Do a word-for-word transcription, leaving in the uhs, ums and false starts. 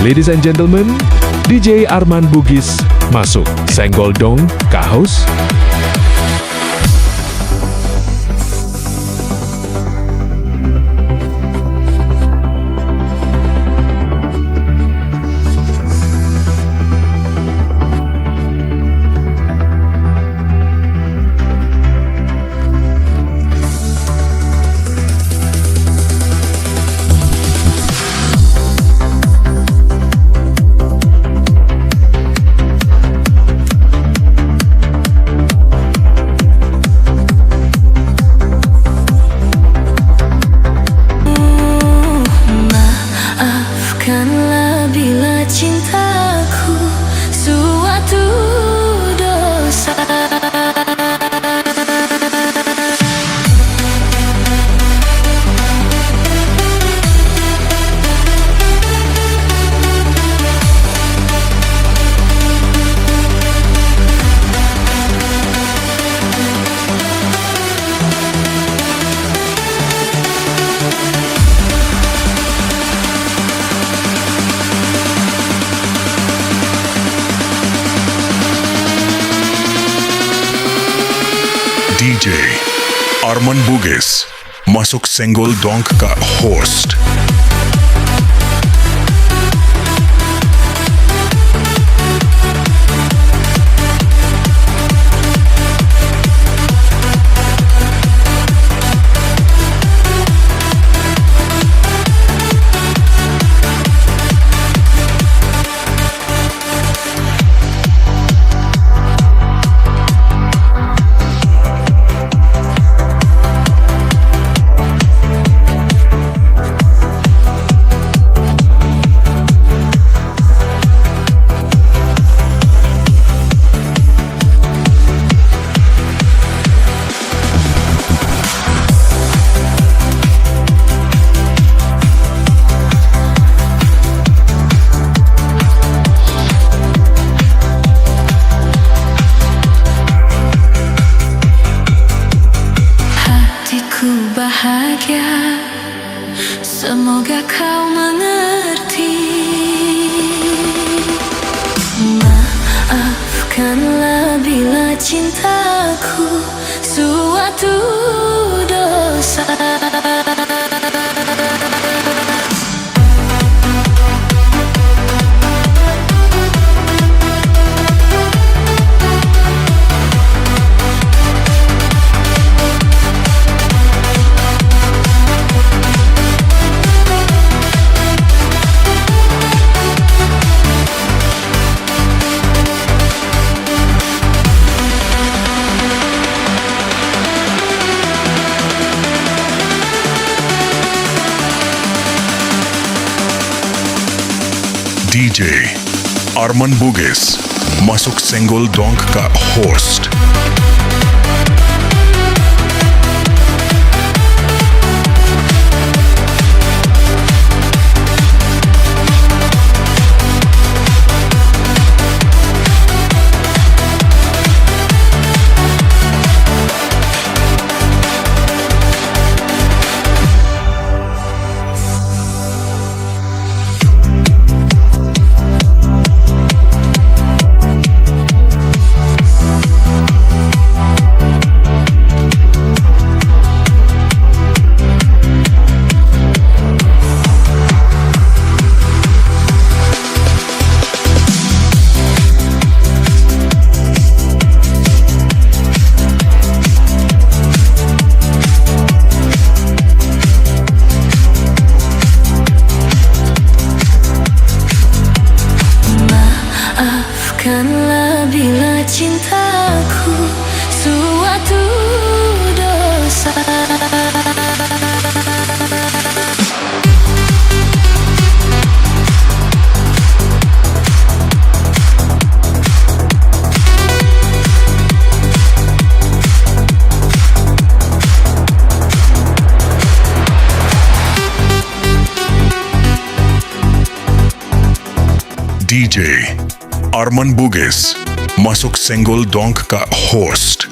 Ladies and gentlemen, D J Arman Bugis masuk Senggol Dong ka Host. Maafkanlah bila cintaku suatu dosa. D J Arman Bugis masuk Senggol Dong ka Host. Hatiku bahagia, semoga kau mengerti. Maafkanlah bila cintaku suatu dosa. D J Arman Bugis masuk Senggol Dong ka Host. Maafkanlah bila cintaku suatu dosa. D J Arman Bugis masuk Senggol Dong ka Host.